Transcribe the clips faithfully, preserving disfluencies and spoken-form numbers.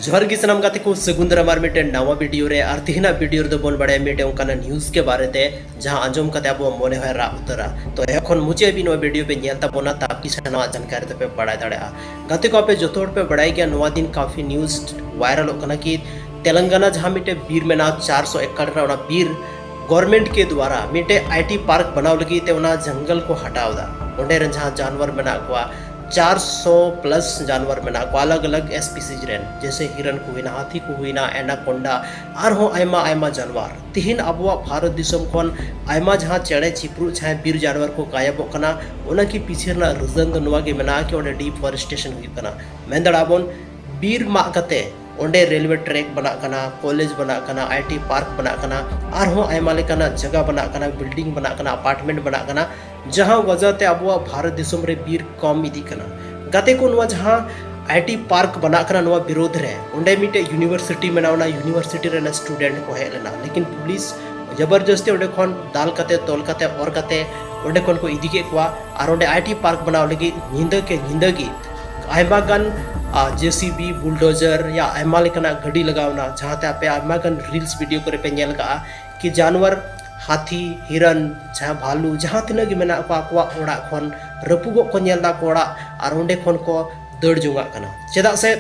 ᱡᱚᱦᱟᱨ ᱜᱮ ᱥᱟᱱᱟᱢ ᱜᱟᱛᱮ ᱠᱚ, ᱥᱟᱹᱜᱩᱱ ᱫᱟᱨᱟᱢ ᱟᱨ ᱢᱤᱫᱴᱮᱱ ᱱᱟᱣᱟ ᱵᱷᱤᱰᱤᱭᱳ ᱨᱮ᱾ ᱟᱨ ᱛᱮᱦᱮᱧᱟᱜ ᱵᱷᱤᱰᱤᱭᱳ ᱨᱮᱫᱚ ᱵᱚᱱ ᱵᱟᱲᱟᱭᱟ ᱢᱤᱫᱴᱮᱱ ᱚᱱᱠᱟᱱᱟᱜ ᱱᱤᱭᱩᱡᱽ ᱜᱮ ᱵᱟᱨᱮᱛᱮ, ᱡᱟᱦᱟᱸ ᱟᱸᱡᱚᱢ ᱠᱟᱛᱮ ᱟᱵᱚᱣᱟᱜ ᱢᱚᱱᱮ ᱦᱚᱸᱭ ᱨᱟᱜ ᱩᱛᱟᱹᱨᱟ᱾ ᱛᱚ ᱮᱦᱚᱵ ᱠᱷᱚᱱ ᱢᱩᱪᱟᱹᱫ ᱦᱟᱹᱵᱤᱡ ᱱᱚᱣᱟ ᱵᱷᱤᱰᱤᱭᱳ ᱯᱮ ᱧᱮᱞ ᱛᱟᱵᱚᱱᱟ, ᱛᱟᱠᱤ ᱥᱟᱱᱟᱢᱟᱜ ᱡᱟᱱᱠᱟᱨᱤ ᱫᱚᱯᱮ ᱵᱟᱲᱟᱭ ᱫᱟᱲᱮᱭᱟᱜᱼᱟ᱾ ᱜᱟᱛᱮ ᱠᱚ, ᱟᱯᱮ ᱡᱚᱛᱚ ᱦᱚᱲ ᱯᱮ ᱵᱟᱲᱟᱭ ᱜᱮᱭᱟ, ᱱᱚᱣᱟ ᱫᱤᱱ ᱠᱟᱯᱷᱤ ᱱᱤᱭᱩᱡᱽ ᱵᱷᱟᱭᱨᱟᱞᱚᱜ ᱠᱟᱱᱟ ᱠᱤ ᱛᱮᱞᱮᱝᱜᱟᱱᱟ ᱡᱟᱦᱟᱸ ᱢᱤᱫᱴᱮᱱ ᱵᱤᱨ ᱢᱮᱱᱟᱜᱼᱟ ᱪᱟᱨᱥᱚ ᱮᱠᱟᱨ ᱨᱮᱱᱟᱜ, ᱚᱱᱟ ᱵᱤᱨ ᱜᱚᱨᱢᱮᱱᱴ ᱠᱮ ᱫᱩᱣᱟᱨᱟ ᱢᱤᱫᱴᱮᱡ ᱟᱭ ᱴᱤ ᱯᱟᱨᱠ ᱵᱮᱱᱟᱣ ᱞᱟᱹᱜᱤᱫ ᱛᱮ ᱚᱱᱟ ᱡᱚᱝᱜᱚᱞ ᱠᱚ ᱦᱟᱴᱟᱣ ᱮᱫᱟ᱾ ᱚᱸᱰᱮ ᱨᱮᱱ ᱡᱟᱦᱟᱸ ᱡᱟᱱᱣᱟᱨ ᱢᱮᱱᱟᱜ ᱠᱚᱣᱟ, ᱪᱟᱨᱥᱚ ᱯᱞᱟᱥ ᱡᱟᱱᱣᱟᱨ ᱢᱮᱱᱟᱜ ᱠᱚᱣᱟ, ᱟᱞᱟᱜᱽ ᱟᱞᱟᱜᱽ ᱮᱥᱯᱤᱥᱤᱡᱽ ᱨᱮᱱ, ᱡᱮᱭᱥᱮ ᱦᱤᱨᱟᱱ ᱠᱚ ᱦᱩᱭᱱᱟ, ᱦᱟᱹᱛᱤ ᱠᱚ ᱦᱩᱭᱱᱟ, ᱮᱱᱟᱠᱚᱱᱰᱟ, ᱟᱨᱦᱚᱸ ᱟᱭᱢᱟ ᱟᱭᱢᱟ ᱡᱟᱱᱣᱟᱨ᱾ ᱛᱤᱦᱤᱧ ᱟᱵᱚᱣᱟᱜ ᱵᱷᱟᱨᱚᱛ ᱫᱤᱥᱚᱢ ᱠᱷᱚᱱ ᱟᱭᱢᱟ ᱡᱟᱦᱟᱸ ᱪᱮᱬᱮ ᱪᱤᱯᱨᱩᱫ, ᱡᱟᱦᱟᱸᱭ ᱵᱤᱨ ᱡᱟᱱᱣᱟᱨ ᱠᱚ ᱜᱟᱭᱟᱵᱚᱜ ᱠᱟᱱᱟ, ᱚᱱᱟ ᱠᱤ ᱯᱤᱪᱷᱮ ᱨᱮᱱᱟᱜ ᱨᱤᱡᱚᱱ ᱫᱚ ᱱᱚᱣᱟ ᱜᱮ ᱢᱮᱱᱟᱜᱼᱟ ᱠᱤ ᱚᱸᱰᱮ ᱰᱤᱯᱷᱚᱨᱮᱥᱴᱮᱥᱚᱱ ᱦᱩᱭᱩᱜ ᱠᱟᱱᱟ? ᱢᱮᱱ ᱫᱟᱲᱮᱭᱟᱜᱼᱟ ᱵᱚᱱ, ᱵᱤᱨ ᱢᱟᱜ ᱠᱟᱛᱮ ᱚᱸᱰᱮ ᱨᱮᱞᱣᱮ ᱴᱨᱮᱠ ᱵᱮᱱᱟᱜ ᱠᱟᱱᱟ, ᱠᱚᱞᱮᱡᱽ ᱵᱮᱱᱟᱜ ᱠᱟᱱᱟ, ᱟᱭ ᱴᱤ ᱯᱟᱨᱠ ᱵᱮᱱᱟᱜ ᱠᱟᱱᱟ, ᱟᱨᱦᱚᱸ ᱟᱭᱢᱟ ᱞᱮᱠᱟᱱᱟᱜ ᱡᱟᱭᱜᱟ ᱵᱮᱱᱟᱜ ᱠᱟᱱᱟ, ᱵᱤᱞᱰᱤᱝ ᱵᱮᱱᱟᱜ ᱠᱟᱱᱟ, ᱟᱯᱟᱨᱴᱢᱮᱱᱴ ᱵᱮᱱᱟᱜ ᱠᱟᱱᱟ, ᱡᱟᱦᱟᱸ ᱣᱟᱡᱟ ᱛᱮ ᱟᱵᱚᱣᱟᱜ ᱵᱷᱟᱨᱚᱛ ᱫᱤᱥᱚᱢ ᱨᱮ ᱵᱤᱨ ᱠᱚᱢ ᱤᱫᱤᱜ ᱠᱟᱱᱟ᱾ ᱜᱟᱛᱮ ᱠᱚ, ᱱᱚᱣᱟ ᱡᱟᱦᱟᱸ ᱟᱭ ᱴᱤ ᱯᱟᱨᱠ ᱵᱮᱱᱟᱜ ᱠᱟᱱᱟ, ᱱᱚᱣᱟ ᱵᱤᱨᱳᱫᱷ ᱨᱮ ᱚᱸᱰᱮ ᱢᱤᱫᱴᱮᱡ ᱤᱭᱩᱱᱤᱵᱷᱟᱨᱥᱤᱴᱤ ᱢᱮᱱᱟᱜᱼᱟ, ᱚᱱᱟ ᱤᱭᱩᱱᱤᱵᱷᱟᱨᱥᱤᱴᱤ ᱨᱮᱱ ᱥᱴᱩᱰᱮᱱᱴ ᱠᱚ ᱦᱮᱡ ᱞᱮᱱᱟ, ᱞᱮᱠᱤᱱ ᱯᱩᱞᱤᱥ ᱡᱚᱵᱚᱨᱡᱚᱥᱛᱤ ᱚᱸᱰᱮ ᱠᱷᱚᱱ ᱫᱟᱞ ᱠᱟᱛᱮ, ᱛᱚᱞ ᱠᱟᱛᱮ, ᱚᱨ ᱠᱟᱛᱮ ᱚᱸᱰᱮ ᱠᱷᱚᱱ ᱠᱚ ᱤᱫᱤ ᱠᱮᱫ ᱠᱚᱣᱟ᱾ ᱟᱨ ᱚᱸᱰᱮ ᱟᱭ ᱴᱤ ᱯᱟᱨᱠ ᱵᱮᱱᱟᱣ ᱞᱟᱹᱜᱤᱫ ᱧᱤᱫᱟᱹ ᱠᱮ ᱧᱤᱫᱟᱹ ᱜᱮ ᱟᱭᱢᱟ ᱜᱟᱱ, ᱟ, ᱡᱮ ᱥᱤ ᱵᱤ, ᱵᱩᱞᱰᱳᱡᱟᱨ ᱭᱟ ᱟᱭᱢᱟ ᱞᱮᱠᱟᱱᱟᱜ ᱜᱟᱹᱰᱤ ᱞᱟᱜᱟᱣ ᱮᱱᱟ, ᱡᱟᱦᱟᱸᱛᱮ ᱟᱯᱮ ᱟᱭᱢᱟ ᱜᱟᱱ ᱨᱤᱞᱥ ᱵᱷᱤᱰᱤᱭᱳ ᱠᱚᱨᱮ ᱯᱮ ᱧᱮᱞ ᱠᱟᱜᱼᱟ ᱠᱤ ᱡᱟᱱᱣᱟᱨ, ᱦᱟᱹᱛᱤ, ᱦᱤᱨᱟᱱ, ᱡᱟᱦᱟᱸ ᱵᱷᱟᱞᱩ, ᱡᱟᱦᱟᱸ ᱛᱤᱱᱟᱹᱜ ᱜᱮ ᱢᱮᱱᱟᱜ ᱠᱚᱣᱟ, ᱟᱠᱚᱣᱟᱜ ᱚᱲᱟᱜ ᱠᱷᱚᱱ ᱨᱟᱹᱯᱩᱫᱚᱜ ᱠᱚ ᱧᱮᱞ ᱫᱟ, ᱟᱠᱚ ᱚᱲᱟᱜ, ᱟᱨ ᱚᱸᱰᱮ ᱠᱷᱚᱱ ᱠᱚ ᱫᱟᱹᱲ ᱡᱚᱝᱟᱜ ᱠᱟᱱᱟ᱾ ᱪᱮᱫᱟᱜ ᱥᱮ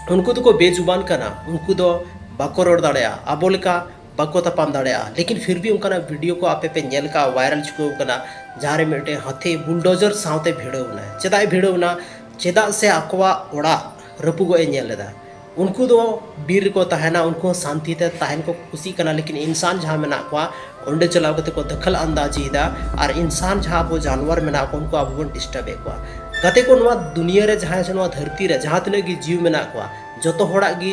ᱩᱱᱠᱩ ᱫᱚᱠᱚ ᱵᱮᱡᱩᱵᱟᱱ ᱠᱟᱱᱟ, ᱩᱱᱠᱩ ᱫᱚ ᱵᱟᱠᱚ ᱨᱚᱲ ᱫᱟᱲᱮᱭᱟᱜᱼᱟ, ᱟᱵᱚ ᱞᱮᱠᱟ ᱵᱟᱠᱚ ᱛᱟᱯᱟᱢ ᱫᱟᱲᱮᱭᱟᱜᱼᱟ᱾ ᱞᱮᱠᱤᱱ ᱯᱷᱤᱨ ᱵᱷᱤ ᱚᱱᱠᱟᱱᱟᱜ ᱵᱷᱤᱰᱤᱭᱳ ᱠᱚ ᱟᱯᱮ ᱯᱮ ᱧᱮᱞ ᱠᱟᱜᱼᱟ, ᱵᱷᱟᱭᱨᱟᱞ ᱪᱩᱠᱟᱹᱣ ᱠᱟᱱᱟ, ᱡᱟᱦᱟᱸ ᱨᱮ ᱢᱤᱫᱴᱮᱱ ᱦᱟᱹᱛᱤ ᱵᱩᱞᱰᱳᱡᱟᱨ ᱥᱟᱶᱛᱮ ᱵᱷᱤᱲᱟᱹᱣ ᱮᱱᱟᱭ᱾ ᱪᱮᱫᱟᱜ ᱮ ᱵᱷᱤᱲᱟᱹᱣ ᱮᱱᱟ? ᱪᱮᱫᱟᱜ ᱥᱮ ᱟᱠᱚᱣᱟᱜ ᱚᱲᱟᱜ ᱨᱟᱹᱯᱩᱫᱚᱜ ᱮ ᱧᱮᱞ ᱞᱮᱫᱟ᱾ ᱩᱱᱠᱩ ᱫᱚ ᱵᱤᱨ ᱨᱮᱠᱚ ᱛᱟᱦᱮᱱᱟ, ᱩᱱᱠᱩ ᱦᱚᱸ ᱥᱟᱱᱛᱤ ᱛᱮ ᱛᱟᱦᱮᱱ ᱠᱚ ᱠᱩᱥᱤᱜ ᱠᱟᱱᱟ, ᱞᱮᱠᱤᱱ ᱤᱱᱥᱟᱱ ᱡᱟᱦᱟᱸ ᱢᱮᱱᱟᱜ ᱠᱚᱣᱟ, ᱚᱸᱰᱮ ᱪᱟᱞᱟᱣ ᱠᱟᱛᱮ ᱠᱚ ᱫᱟᱠᱷᱟᱞ ᱟᱱᱫᱟᱡᱤᱭᱮᱫᱟ᱾ ᱟᱨ ᱤᱱᱥᱟᱱ ᱡᱟᱦᱟᱸ ᱟᱵᱚ ᱡᱟᱱᱣᱟᱨ ᱢᱮᱱᱟᱜ ᱠᱚᱣᱟ, ᱩᱱᱠᱩ ᱟᱵᱚ ᱵᱚᱱ ᱰᱤᱥᱴᱟᱨᱵ ᱮᱫ ᱠᱚᱣᱟ᱾ ᱜᱟᱛᱮ ᱠᱚ, ᱱᱚᱣᱟ ᱫᱩᱱᱤᱭᱟᱹ ᱨᱮ ᱡᱟᱦᱟᱸᱭ ᱥᱮ ᱱᱚᱣᱟ ᱫᱷᱟᱹᱨᱛᱤ ᱨᱮ ᱡᱟᱦᱟᱸ ᱛᱤᱱᱟᱹᱜ ᱜᱮ ᱡᱤᱣᱤ ᱢᱮᱱᱟᱜ ᱠᱚᱣᱟ, ᱡᱚᱛᱚ ᱦᱚᱲᱟᱜ ᱜᱮ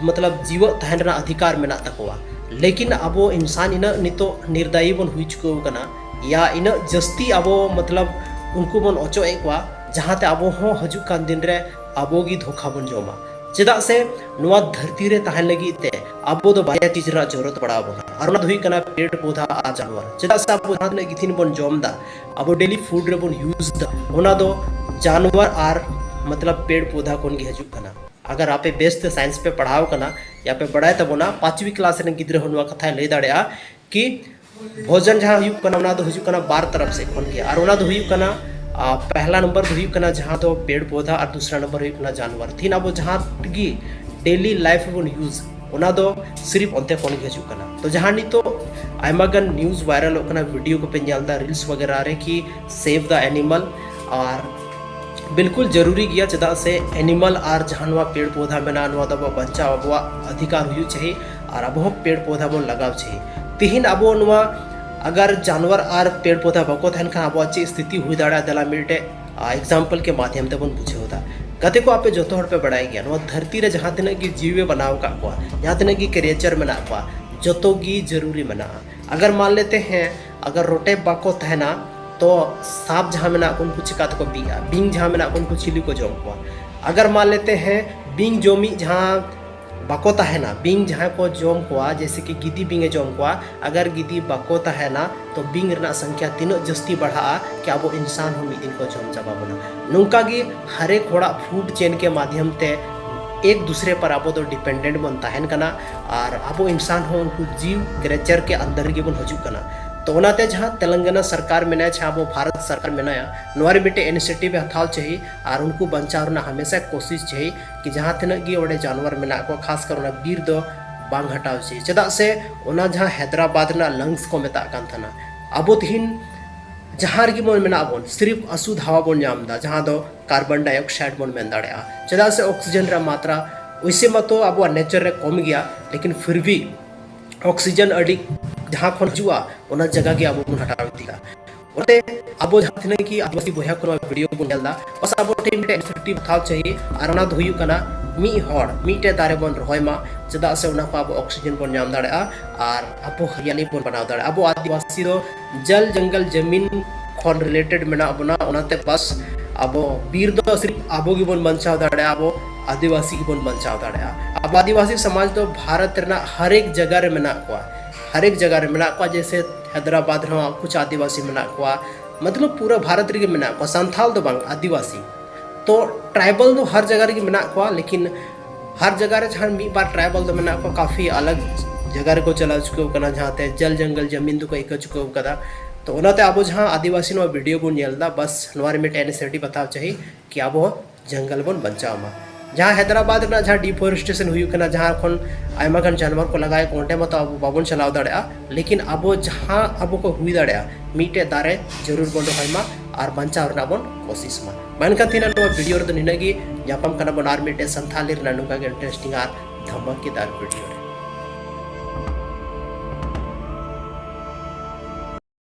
ᱢᱚᱛᱞᱚᱵ ᱡᱤᱣᱟᱹᱜ ᱛᱟᱦᱮᱱ ᱨᱮᱱᱟᱜ ᱚᱫᱷᱤᱠᱟᱨ ᱢᱮᱱᱟᱜ ᱛᱟᱠᱚᱣᱟ᱾ ᱞᱮᱠᱤᱱ ᱟᱵᱚ ᱤᱱᱥᱟᱱ ᱤᱱᱟᱹᱜ ᱱᱤᱛᱚᱜ ᱱᱤᱨᱫᱟᱭᱤ ᱵᱚᱱ ᱦᱩᱭ ᱪᱩᱠᱟᱹᱣ ᱠᱟᱱᱟ, ᱭᱟ ᱤᱱᱟᱹᱜ ᱡᱟᱹᱥᱛᱤ ᱟᱵᱚ ᱢᱚᱛᱞᱚᱵ ᱩᱱᱠᱩ ᱵᱚᱱ ᱚᱪᱚᱜ ᱮᱫ ᱠᱚᱣᱟ, ᱡᱟᱦᱟᱸᱛᱮ ᱟᱵᱚ ᱦᱚᱸ ᱦᱤᱡᱩᱜ ᱠᱟᱱ ᱫᱤᱱ ᱨᱮ ᱟᱵᱚ ᱜᱮ ᱫᱷᱳᱠᱟ ᱵᱚᱱ ᱡᱚᱢᱟ᱾ ᱪᱮᱫᱟᱜ ᱥᱮ ᱱᱚᱣᱟ ᱫᱷᱟᱹᱨᱛᱤ ᱨᱮ ᱛᱟᱦᱮᱱ ᱞᱟᱹᱜᱤᱫ ᱛᱮ ᱟᱵᱚ ᱫᱚ ᱵᱟᱨᱭᱟ ᱪᱤᱡᱽ ᱨᱮᱱᱟᱜ ᱡᱚᱨᱩᱨᱚᱛ ᱯᱟᱲᱟᱣ ᱵᱚᱱᱟ, ᱟᱨ ᱚᱱᱟ ᱫᱚ ᱦᱩᱭᱩᱜ ᱠᱟᱱᱟ ᱯᱮᱲ ᱯᱚᱫᱷᱟ ᱟᱨ ᱡᱟᱱᱣᱟᱨ᱾ ᱪᱮᱫᱟᱜ ᱥᱮ ᱟᱵᱚ ᱡᱟᱦᱟᱸ ᱛᱤᱱᱟᱹᱜ ᱜᱤᱛᱷᱤᱱ ᱵᱚᱱ ᱡᱚᱢ ᱮᱫᱟ, ᱟᱵᱚ ᱰᱮᱞᱤ ᱯᱷᱩᱰ ᱨᱮᱵᱚᱱ ᱤᱭᱩᱡᱽ ᱮᱫᱟ, ᱚᱱᱟ ᱫᱚ ᱡᱟᱱᱣᱟᱨ ᱟᱨ ᱢᱚᱛᱞᱚᱵ ᱯᱮᱲ ᱯᱚᱫᱷᱟ ᱠᱷᱚᱱ ᱜᱮ ᱦᱤᱡᱩᱜ ᱠᱟᱱᱟ᱾ ᱟᱜᱟᱨ ᱟᱯᱮ ᱵᱮᱥ ᱛᱮ ᱥᱟᱭᱮᱱᱥ ᱯᱮ ᱯᱟᱲᱦᱟᱣ ᱠᱟᱱᱟ ᱭᱟ ᱯᱮ ᱵᱟᱲᱟᱭ ᱛᱟᱵᱚᱱᱟ, ᱯᱟᱸᱪᱣᱤ ᱠᱞᱟᱥ ᱨᱮᱱ ᱜᱤᱫᱽᱨᱟᱹ ᱦᱚᱸ ᱱᱚᱣᱟ ᱠᱟᱛᱷᱟᱭ ᱞᱟᱹᱭ ᱫᱟᱲᱮᱭᱟᱜᱼᱟ ᱠᱤ ᱵᱷᱳᱡᱚᱱ ᱡᱟᱦᱟᱸ ᱦᱩᱭᱩᱜ ᱠᱟᱱᱟ, ᱚᱱᱟ ᱫᱚ ᱦᱩᱭᱩᱜ ᱠᱟᱱᱟ ᱵᱟᱨ ᱛᱚᱨᱚᱯ ᱥᱮᱫ ᱠᱷᱚᱱ ᱜᱮ, ᱟᱨ ᱚᱱᱟ ᱫᱚ ᱦᱩᱭᱩᱜ ᱠᱟᱱᱟ, ᱟ, ᱯᱮᱦᱞᱟ ᱱᱚᱢᱵᱚᱨ ᱫᱚ ᱦᱩᱭᱩᱜ ᱠᱟᱱᱟ ᱡᱟᱦᱟᱸ ᱫᱚ ᱯᱮᱲ ᱯᱚᱫᱷᱟ ᱟᱨ ᱫᱩᱥᱨᱟ ᱱᱚᱢᱵᱚᱨ ᱦᱩᱭᱩᱜ ᱠᱟᱱᱟ ᱡᱟᱱᱣᱟᱨ᱾ ᱛᱤᱦᱤᱧ ᱟᱵᱚ ᱡᱟᱦᱟᱸ ᱜᱮ ᱰᱮᱞᱤ ᱞᱟᱭᱤᱯᱷ ᱨᱮᱵᱚᱱ ᱤᱭᱩᱡᱽ, ᱚᱱᱟ ᱫᱚ ᱥᱤᱨᱤᱯ ᱚᱱᱛᱮ ᱠᱷᱚᱱ ᱜᱮ ᱦᱤᱡᱩᱜ ᱠᱟᱱᱟ᱾ ᱛᱚ ᱡᱟᱦᱟᱸ ᱱᱤᱛᱚᱜ ᱟᱭᱢᱟ ᱜᱟᱱ ᱱᱤᱭᱩᱡᱽ ᱵᱷᱟᱭᱨᱟᱞᱚᱜ ᱠᱟᱱᱟ, ᱵᱷᱤᱰᱤᱭᱳ ᱠᱚᱯᱮ ᱧᱮᱞ ᱮᱫᱟ ᱨᱤᱞᱥ ᱵᱟᱜᱮᱨᱟ ᱨᱮ ᱠᱤ save the animal, ᱟᱨ ᱵᱤᱞᱠᱩᱞ ᱡᱟᱹᱨᱩᱨᱤ ᱜᱮᱭᱟ, ᱪᱮᱫᱟᱜ ᱥᱮ ᱮᱱᱤᱢᱟᱞ ᱟᱨ ᱡᱟᱦᱟᱸ ᱱᱚᱣᱟ ᱯᱮᱲ ᱯᱚᱫᱷᱟ ᱢᱮᱱᱟᱜᱼᱟ, ᱱᱚᱣᱟ ᱫᱚ ᱟᱵᱚᱣᱟᱜ ᱵᱟᱧᱪᱟᱣ ᱟᱵᱚᱣᱟᱜ ᱚᱫᱷᱤᱠᱟᱨ ᱦᱩᱭᱩᱜ ᱪᱟᱹᱦᱤ, ᱟᱨ ᱟᱵᱚ ᱦᱚᱸ ᱯᱮᱲ ᱯᱚᱫᱷᱟ ᱵᱚᱱ ᱞᱟᱜᱟᱣ ᱪᱟᱹᱦᱤ᱾ ᱛᱤᱦᱤᱧ ᱟᱵᱚ ᱱᱚᱣᱟ ᱟᱜᱟᱨ ᱡᱟᱱᱣᱟᱨ ᱟᱨ ᱯᱮᱲ ᱯᱚᱫᱷᱟ ᱵᱟᱠᱚ ᱛᱟᱦᱮᱱ ᱠᱷᱟᱱ ᱟᱵᱚᱣᱟᱜ ᱪᱮᱫ ᱥᱛᱷᱤᱛᱤ ᱦᱩᱭ ᱫᱟᱲᱮᱭᱟᱜᱼᱟ, ᱫᱮᱞᱟ ᱢᱤᱫᱴᱮᱡ ᱮᱠᱡᱟᱢᱯᱚᱞ ᱠᱮ ᱢᱟᱫᱷᱭᱚᱢ ᱛᱮᱵᱚᱱ ᱵᱩᱡᱷᱟᱹᱣ ᱮᱫᱟ᱾ ᱜᱟᱛᱮ ᱠᱚ, ᱟᱯᱮ ᱡᱚᱛᱚ ᱦᱚᱲ ᱯᱮ ᱵᱟᱲᱟᱭ ᱜᱮᱭᱟ, ᱱᱚᱣᱟ ᱫᱷᱟᱹᱨᱛᱤ ᱨᱮ ᱡᱟᱦᱟᱸ ᱛᱤᱱᱟᱹᱜ ᱜᱮ ᱡᱤᱣᱤ ᱵᱮᱱᱟᱣ ᱟᱠᱟᱫ ᱠᱚᱣᱟ, ᱡᱟᱦᱟᱸ ᱛᱤᱱᱟᱹᱜ ᱜᱮ ᱠᱨᱤᱭᱮᱪᱟᱨ ᱢᱮᱱᱟᱜ ᱠᱚᱣᱟ, ᱡᱚᱛᱚ ᱜᱮ ᱡᱟᱹᱨᱩᱨᱤ ᱢᱮᱱᱟᱜᱼᱟ᱾ ᱟᱜᱟᱨ ᱢᱟᱱ ᱞᱮᱛᱮ ᱦᱮᱸ, ᱟᱜᱟᱨ ᱨᱚᱴᱮ ᱵᱟᱠᱚ ᱛᱟᱦᱮᱱᱟ, ᱛᱚ ᱥᱟᱯ ᱡᱟᱦᱟᱸ ᱢᱮᱱᱟᱜ ᱠᱚ ᱩᱱᱠᱩ ᱪᱤᱠᱟ ᱛᱮᱠᱚ ᱵᱤᱜᱼᱟ? ᱵᱤᱧ ᱡᱟᱦᱟᱸ ᱢᱮᱱᱟᱜ ᱠᱚ ᱩᱱᱠᱩ ᱪᱤᱞᱤ ᱠᱚ ᱡᱚᱢ ᱠᱚᱣᱟ? ᱟᱜᱟᱨ ᱢᱟᱱ ᱞᱮᱛᱮ ᱦᱮᱸ, ᱵᱤᱧ ᱡᱚᱢᱤᱡ ᱡᱟᱦᱟᱸ ᱵᱟᱠᱚ ᱛᱟᱦᱮᱱᱟ, ᱵᱤᱧ ᱡᱟᱦᱟᱸᱭ ᱠᱚ ᱡᱚᱢ ᱠᱚᱣᱟ, ᱡᱮᱭᱥᱮ ᱠᱤ ᱜᱤᱫᱤ ᱵᱤᱧ ᱮ ᱡᱚᱢ ᱠᱚᱣᱟ, ᱟᱜᱟᱨ ᱜᱤᱫᱤ ᱵᱟᱠᱚ ᱛᱟᱦᱮᱱᱟ, ᱛᱚ ᱵᱤᱧ ᱨᱮᱱᱟᱜ ᱥᱚᱝᱠᱷᱭᱟ ᱛᱤᱱᱟᱹᱜ ᱡᱟᱹᱥᱛᱤ ᱵᱟᱲᱦᱟᱜᱼᱟ ᱠᱤ ᱟᱵᱚ ᱤᱱᱥᱟᱱ ᱦᱚᱸ ᱢᱤᱫ ᱫᱤᱱ ᱠᱚ ᱡᱚᱢ ᱪᱟᱵᱟ ᱵᱚᱱᱟ᱾ ᱱᱚᱝᱠᱟ ᱜᱮ ᱦᱟᱨᱮᱠ ᱦᱚᱲᱟᱜ ᱯᱷᱩᱰ ᱪᱮᱱ ᱠᱮ ᱢᱟᱫᱷᱭᱚᱢ ᱛᱮ ᱮᱠ ᱫᱩᱥᱨᱮ ᱯᱟᱨ ᱟᱵᱚ ᱫᱚ ᱰᱤᱯᱮᱱᱰᱮᱱᱴ ᱵᱚᱱ ᱛᱟᱦᱮᱱ ᱠᱟᱱᱟ, ᱟᱨ ᱟᱵᱚ ᱤᱱᱥᱟᱱ ᱦᱚᱸ ᱩᱱᱠᱩ ᱡᱤᱣ ᱠᱨᱤᱭᱮᱪᱟᱨ ᱠᱮ ᱟᱱᱫᱟᱨ ᱨᱮᱜᱮ ᱵᱚᱱ ᱦᱤᱡᱩᱜ ᱠᱟᱱᱟ᱾ ᱛᱚ ᱚᱱᱟᱛᱮ ᱡᱟᱦᱟᱸ ᱛᱮᱞᱮᱝᱜᱟᱱᱟ ᱥᱚᱨᱠᱟᱨ ᱢᱮᱱᱟᱭᱟ, ᱡᱟᱦᱟᱸ ᱟᱵᱚ ᱵᱷᱟᱨᱚᱛ ᱥᱚᱨᱠᱟᱨ ᱢᱮᱱᱟᱭᱟ, ᱱᱚᱣᱟ ᱨᱮ ᱢᱤᱫᱴᱮᱡ ᱤᱱᱤᱥᱤᱭᱮᱴᱤᱵᱷ ᱮ ᱦᱟᱛᱟᱣ ᱪᱟᱹᱦᱤ ᱟᱨ ᱩᱱᱠᱩ ᱵᱟᱧᱪᱟᱣ ᱨᱮᱱᱟᱜ ᱦᱟᱢᱮᱥᱟ ᱠᱳᱥᱤᱥ ᱪᱟᱹᱦᱤ ᱠᱤ ᱡᱟᱦᱟᱸ ᱛᱤᱱᱟᱹᱜ ᱜᱮ ᱚᱸᱰᱮ ᱡᱟᱱᱣᱟᱨ ᱢᱮᱱᱟᱜ ᱠᱚᱣᱟ, ᱠᱷᱟᱥ ᱠᱟᱨ ᱚᱱᱟ ᱵᱤᱨ ᱫᱚ ᱵᱟᱝ ᱦᱟᱴᱟᱣ ᱪᱟᱹᱦᱤ᱾ ᱪᱮᱫᱟᱜ ᱥᱮ ᱚᱱᱟ ᱡᱟᱦᱟᱸ ᱦᱟᱭᱫᱨᱟᱵᱟᱫᱽ ᱨᱮᱱᱟᱜ ᱞᱟᱝᱥ ᱠᱚ ᱢᱮᱛᱟᱜ ᱠᱟᱱ ᱛᱟᱦᱮᱱᱟ, ᱟᱵᱚ ᱛᱤᱦᱤᱧ ᱡᱟᱦᱟᱸ ᱨᱮᱜᱮ ᱵᱚᱱ ᱢᱮᱱᱟᱜ ᱵᱚᱱ, ᱥᱤᱨᱤᱯ ᱟᱥᱩᱫ ᱦᱟᱣᱟ ᱵᱚᱱ ᱧᱟᱢ ᱮᱫᱟ, ᱡᱟᱦᱟᱸ ᱫᱚ ᱠᱟᱨᱵᱚᱱ ᱰᱟᱭᱚᱠᱥᱟᱭᱤᱰ ᱵᱚᱱ ᱢᱮᱱ ᱫᱟᱲᱮᱭᱟᱜᱼᱟ᱾ ᱪᱮᱫᱟᱜ ᱥᱮ ᱚᱠᱥᱤᱡᱮᱱ ᱨᱮᱭᱟᱜ ᱢᱟᱛᱨᱟ ᱚᱭᱥᱮ ᱢᱟᱛᱚ ᱟᱵᱚᱣᱟᱜ ᱱᱮᱪᱟᱨ ᱨᱮ ᱠᱚᱢ ᱜᱮᱭᱟ, ᱞᱮᱠᱤᱱ ᱯᱷᱤᱨ ᱵᱷᱤ ᱚᱠᱥᱤᱡᱮᱱ ᱟᱹᱰᱤ ᱡᱟᱦᱟᱸ ᱠᱷᱚᱱ ᱦᱤᱡᱩᱜᱼᱟ, ᱚᱱᱟ ᱡᱟᱭᱜᱟ ᱜᱮ ᱟᱵᱚ ᱵᱚᱱ ᱦᱟᱴᱟᱣ ᱤᱫᱤᱭᱮᱫᱟ᱾ ᱚᱱᱟᱛᱮ ᱟᱵᱚ ᱡᱟᱦᱟᱸ ᱛᱤᱱᱟᱹᱜ ᱜᱮ ᱟᱹᱫᱤᱵᱟᱹᱥᱤ ᱵᱚᱭᱦᱟ ᱠᱚ ᱱᱚᱣᱟ ᱵᱷᱤᱰᱤᱭᱳ ᱵᱚᱱ ᱧᱮᱞ ᱮᱫᱟ, ᱵᱟᱥ ᱟᱵᱚ ᱴᱷᱮᱱ ᱢᱤᱫᱴᱮᱱ ᱤᱱᱤᱥᱤᱭᱮᱴᱤᱵᱷ ᱦᱟᱛᱟᱣ ᱪᱟᱹᱦᱤ, ᱟᱨ ᱚᱱᱟ ᱫᱚ ᱦᱩᱭᱩᱜ ᱠᱟᱱᱟ ᱢᱤᱫ ᱦᱚᱲ ᱢᱤᱫᱴᱮᱡ ᱫᱟᱨᱮ ᱵᱚᱱ ᱨᱚᱦᱚᱭ ᱢᱟ, ᱪᱮᱫᱟᱜ ᱥᱮ ᱚᱱᱟ ᱠᱷᱚᱱ ᱟᱵᱚ ᱚᱠᱥᱤᱡᱮᱱ ᱵᱚᱱ ᱧᱟᱢ ᱫᱟᱲᱮᱭᱟᱜᱼᱟ ᱟᱨ ᱟᱵᱚ ᱦᱟᱨᱤᱭᱟᱞᱤ ᱵᱚᱱ ᱵᱮᱱᱟᱣ ᱫᱟᱲᱮᱭᱟᱜᱼᱟ᱾ ᱟᱵᱚ ᱟᱹᱫᱤᱵᱟᱹᱥᱤ ᱫᱚ ᱡᱚᱞ ᱡᱚᱝᱜᱚᱞ ᱡᱟᱢᱤᱱ ᱠᱷᱚᱱ ᱨᱤᱞᱮᱴᱮᱰ ᱢᱮᱱᱟᱜ ᱵᱚᱱᱟ, ᱚᱱᱟᱛᱮ ᱵᱟᱥ ᱟᱵᱚ ᱵᱤᱨ ᱫᱚ ᱥᱤᱨᱯ ᱟᱵᱚ ᱜᱮᱵᱚᱱ ᱵᱟᱧᱪᱟᱣ ᱫᱟᱲᱮᱭᱟᱜᱼᱟ, ᱟᱵᱚ ᱟᱹᱫᱤᱵᱟᱹᱥᱤ ᱜᱮᱵᱚᱱ ᱵᱟᱧᱪᱟᱣ ᱫᱟᱲᱮᱭᱟᱜᱼᱟ᱾ ᱟᱵᱚ ᱟᱹᱫᱤᱵᱟᱹᱥᱤ ᱥᱚᱢᱟᱡᱽ ᱫᱚ ᱵᱷᱟᱨᱚᱛ ᱨᱮᱱᱟᱜ ᱦᱟᱨᱮᱠ ᱡᱟᱭᱜᱟ ᱨᱮ ᱢᱮᱱᱟᱜ ᱠᱚᱣᱟ, ᱦᱟᱨᱮᱠ ᱡᱟᱭᱜᱟ ᱨᱮ ᱢᱮᱱᱟᱜ ᱠᱚᱣᱟ, ᱡᱮᱭᱥᱮ ᱦᱟᱭᱫᱨᱟᱵᱟᱫᱽ ᱨᱮᱦᱚᱸ ᱠᱩᱪ ᱟᱹᱫᱤᱵᱟᱹᱥᱤ ᱢᱮᱱᱟᱜ ᱠᱚᱣᱟ, ᱢᱚᱛᱞᱚᱵ ᱯᱩᱨᱟᱹ ᱵᱷᱟᱨᱚᱛ ᱨᱮᱜᱮ ᱢᱮᱱᱟᱜ ᱠᱚᱣᱟ, ᱥᱟᱱᱛᱷᱟᱞ ᱫᱚ ᱵᱟᱝ, ᱟᱹᱫᱤᱵᱟᱹᱥᱤ᱾ ᱛᱚ ᱴᱨᱟᱭᱵᱟᱞ ᱫᱚ ᱦᱟᱨ ᱡᱟᱭᱜᱟ ᱨᱮᱜᱮ ᱢᱮᱱᱟᱜ ᱠᱚᱣᱟ, ᱞᱮᱠᱤᱱ ᱦᱟᱨ ᱡᱟᱭᱜᱟ ᱨᱮ ᱡᱟᱦᱟᱸ ᱢᱤᱫ ᱵᱟᱨ ᱴᱨᱟᱭᱵᱟᱞ ᱫᱚ ᱢᱮᱱᱟᱜ ᱠᱚᱣᱟ, ᱠᱟᱯᱷᱤ ᱟᱞᱟᱜᱽ ᱡᱟᱭᱜᱟ ᱨᱮᱠᱚ ᱪᱟᱞᱟᱣ ᱪᱩᱠᱟᱹᱣ ᱠᱟᱱᱟ, ᱡᱟᱦᱟᱸᱛᱮ ᱡᱚᱞ ᱡᱚᱝᱜᱚᱞ ᱡᱟᱢᱤᱱ ᱫᱚᱠᱚ ᱟᱹᱭᱠᱟᱹᱣ ᱪᱩᱠᱟᱹᱣ ᱠᱟᱫᱟ᱾ ᱛᱚ ᱚᱱᱟᱛᱮ ᱟᱵᱚ ᱡᱟᱦᱟᱸ ᱟᱹᱫᱤᱵᱟᱹᱥᱤ ᱱᱚᱣᱟ ᱵᱷᱤᱰᱤᱭᱳ ᱵᱚᱱ ᱧᱮᱞ ᱮᱫᱟ, ᱵᱟᱥ ᱱᱚᱣᱟ ᱨᱮ ᱢᱤᱫᱴᱮᱱ ᱤᱱᱤᱥᱤᱭᱮᱴᱤᱵᱷ ᱦᱟᱛᱟᱣ ᱪᱟᱹᱦᱤ ᱠᱤ ᱟᱵᱚ ᱦᱚᱸ ᱡᱚᱝᱜᱚᱞ ᱵᱚᱱ ᱵᱟᱧᱪᱟᱣ ᱢᱟ᱾ ᱡᱟᱦᱟᱸ ᱦᱟᱭᱫᱨᱟᱵᱟᱫᱽ ᱨᱮᱱᱟᱜ ᱡᱟᱦᱟᱸ ᱰᱤᱯᱷᱚᱨᱮᱥᱴᱮᱥᱚᱱ ᱦᱩᱭᱩᱜ ᱠᱟᱱᱟ, ᱡᱟᱦᱟᱸ ᱠᱷᱚᱱ ᱟᱭᱢᱟ ᱜᱟᱱ ᱡᱟᱱᱣᱟᱨ ᱠᱚ ᱞᱟᱜᱟᱭᱮᱫ ᱠᱚ, ᱚᱸᱰᱮ ᱢᱟᱛᱚ ᱟᱵᱚ ᱵᱟᱵᱚᱱ ᱪᱟᱞᱟᱣ ᱫᱟᱲᱮᱭᱟᱜᱼᱟ, ᱞᱮᱠᱤᱱ ᱟᱵᱚ ᱡᱟᱦᱟᱸ ᱟᱵᱚ ᱠᱚ ᱦᱩᱭ ᱫᱟᱲᱮᱭᱟᱜᱼᱟ, ᱢᱤᱫᱴᱮᱡ ᱫᱟᱨᱮ ᱡᱟᱹᱨᱩᱲ ᱵᱚᱱ ᱨᱚᱦᱚᱭ ᱢᱟ ᱟᱨ ᱵᱟᱧᱪᱟᱣ ᱨᱮᱱᱟᱜ ᱵᱚᱱ ᱠᱳᱥᱤᱥ ᱢᱟ᱾ ᱢᱟ ᱮᱱᱠᱷᱟᱱ ᱛᱮᱦᱮᱧᱟᱜ ᱱᱚᱣᱟ ᱵᱷᱤᱰᱤᱭᱳ ᱨᱮᱫᱚ ᱱᱤᱱᱟᱹᱜ ᱜᱮ᱾ ᱧᱟᱯᱟᱢ ᱠᱟᱱᱟ ᱵᱚᱱ ᱟᱨ ᱢᱤᱫᱴᱮᱡ ᱥᱟᱱᱛᱷᱟᱞᱤ ᱨᱮᱱᱟᱜ ᱱᱚᱝᱠᱟ ᱜᱮ ᱤᱱᱴᱟᱨᱮᱥᱴᱤᱝ ᱟᱨ ᱫᱷᱟᱢᱟᱠᱮᱫᱟᱨ ᱵᱷᱤᱰᱤᱭᱳ ᱨᱮ᱾